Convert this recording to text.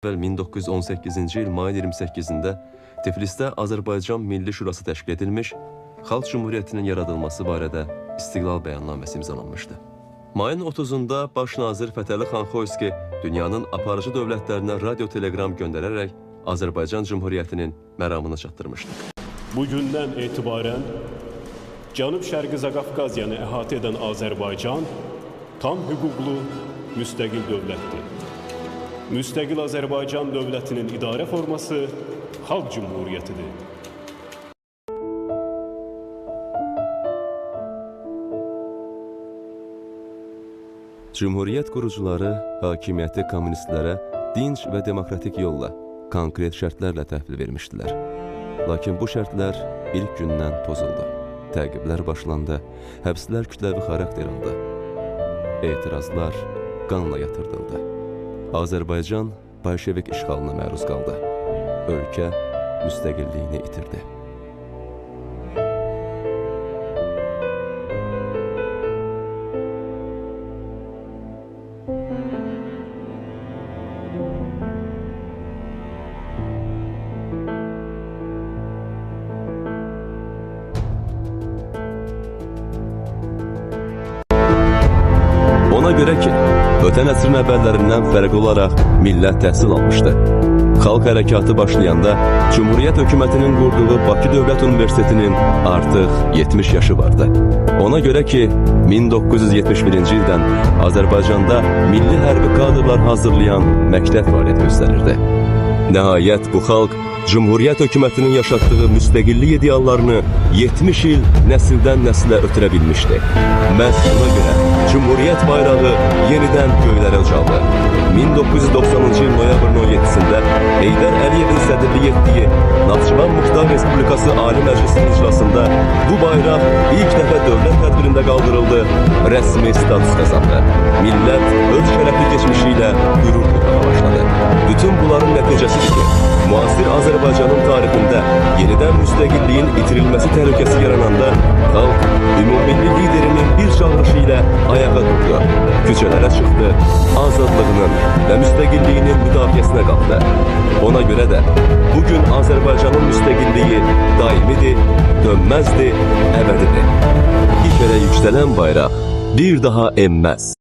Əvvəl 1918-ci il mayın 28-də Tiflisdə Azərbaycan Milli Şurası təşkil edilmiş, Xalq Cümhuriyyətinin yaradılması barədə İstiqlal bəyannaməsi imzalanmışdı. Mayın 30-da Baş nazir Fətəli xan Xoyski dünyanın aparıcı dövlətlərinə radio teleqram göndərərək Azərbaycan Cümhuriyyətinin məramını çatdırmışdı. Bugündən etibarən Cənub-Şərqi Zaqafqaziyanı əhatə edən Azərbaycan tam hüquqlu müstəqil dövlətdir. Müstəqil Azərbaycan dövlətinin idarə forması Xalq Cümhuriyyətidir. Cümhuriyyət qurucuları hakimiyyəti kommunistlərə dinc və demokratik yolla, konkret şərtlərlə təhvil vermişdilər. Lakin bu şərtlər ilk gündən pozuldu. Təqiblər başlandı, həbslər kütləvi xarakter aldı. Etirazlar qanla yatırdıldı. Azərbaycan bolşevik işğalına məruz qaldı. Ölkə müstəqilliyini itirdi. Ona görə ki, ötən əsrin əvvəllərindən fərqli olaraq millət təhsil almışdı. Xalq hərəkatı başlayanda Cümhuriyyət hökumətinin qurduğu Bakı Dövlət Universitetinin artıq 70 yaşı vardı. Ona görə ki, 1971-ci ildən Azərbaycanda milli hərbi kadrlar hazırlayan məktəb fəaliyyət göstərirdi. Nəhayət bu xalq Cümhuriyyət hökumətinin yaşatdığı müstəqillik ideallarını 70 il nəsildən nəslə ötürə bilmişdi. Məhz buna görə Cümhuriyyət bayrağı yenidən göylərə ucaldı. 1990-cı il noyabrın 17-sində Heydər Əliyevin sədrlik etdiyi Naxçıvan Muxtar Respublikası Ali Məclisinin iclasında bu bayraq ilk dəfə dövlət tədbirində qaldırıldı, rəsmi status qazandı. Millət öz şərəfli keçmişi ilə qürur duymağa başladı. Bütün bunların nəticəsidir ki, müasir Azərbaycanın tarixində yenidən müstəqilliyin itirilməsi təhlükəsi yarananda xalq ümummilli liderinin bir çağırışı ilə ayağa durdu, küçələrə çıxdı, azadlığının və müstəqilliyinin müdafiəsinə qalxdı. Ona görə də bugün Azərbaycanın müstəqilliyi daimidir, dönməzdir, əbədidir. Bir kərə yüksələn bayraq bir daha enməz.